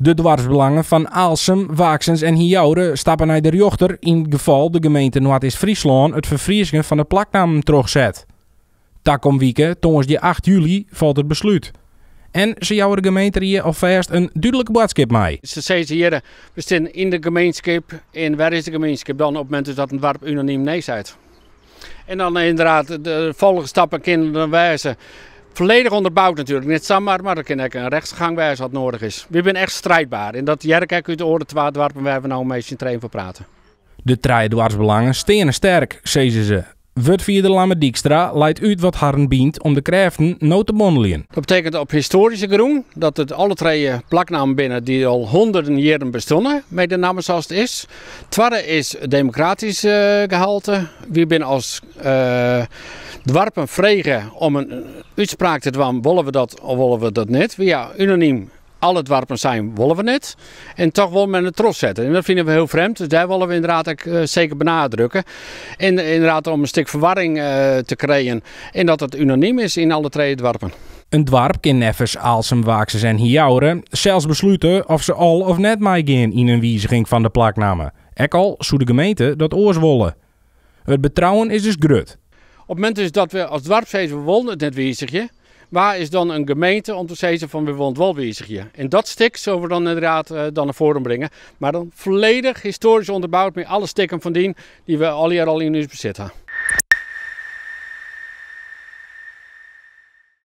De doarpsbelangen fan Aalsum, Waaksens en Hiaure stappe nei de rjochter yn it gefal de gemeente Noardeast-Fryslân it ferfryskjen fan de plaknammen trochset. Takom wike, tongersdei 8 july, falt it beslút. En se jouwe de gemeenterie alfêst in dúdlike boadskip mei. Se sizze hjir, we stean yn de gemeenskip en wêr is de gemeenskip dan op it momint dat in doarp unanym nee seit? En dan inderdaad, de folgjende stappen kinne dan wêze, volledig onderbouwd natuurlijk, net samar, mar dat kin ek in rechtsgang wêze as nodig is. Wy binne echt strijdbaar en dat hear ik ek út de oare twa doarpen wêr we no mei syn trijen foar prate. De trije doarpsbelangen steane sterk, sizze se. Wurdfierder Lamme Dykstra leit út wat harren bynt om de krêften no te bondeljen. Dat betekent op histoaryske grûn dat it alle trije plaknammen binne dy't al hûnderten jierren besteane mei de namme sa't it is. Twadde is demokratysk gehalte. Wy binne as doarpen frege om in útspraak te dwaan, wolle we dat of wolle we dat net. Wy ha unanym alle doarpen sein wolle we net. En toch wol men it trochsette. En dat fine we hiel frjemd. Dus dêr wolle we ynderdaad ek seker benadrukke. En ynderdaad om in stik ferwarring te krijen. En dat it unanym is yn alle trije doarpen. In doarp kin neffens Aalsum, Waaksens en Hiaure sels beslute oft se al of net meigean yn in wiziging fan de plaknamme, ek al soe de gemeente dat oars wolle. It betrouwen is dus grut. Op it momint dus dat we as doarp sizze we wollen it net wizigje, wa is dan in gemeente om te sizzen fan we wollen it wol wizigje? En dat stik sille we dan ynderdaad dan nei foaren bringe, mar dan folledich histoarysk ûnderboud mei alle stikken fan dien dy't we allegear al yn ús besit ha.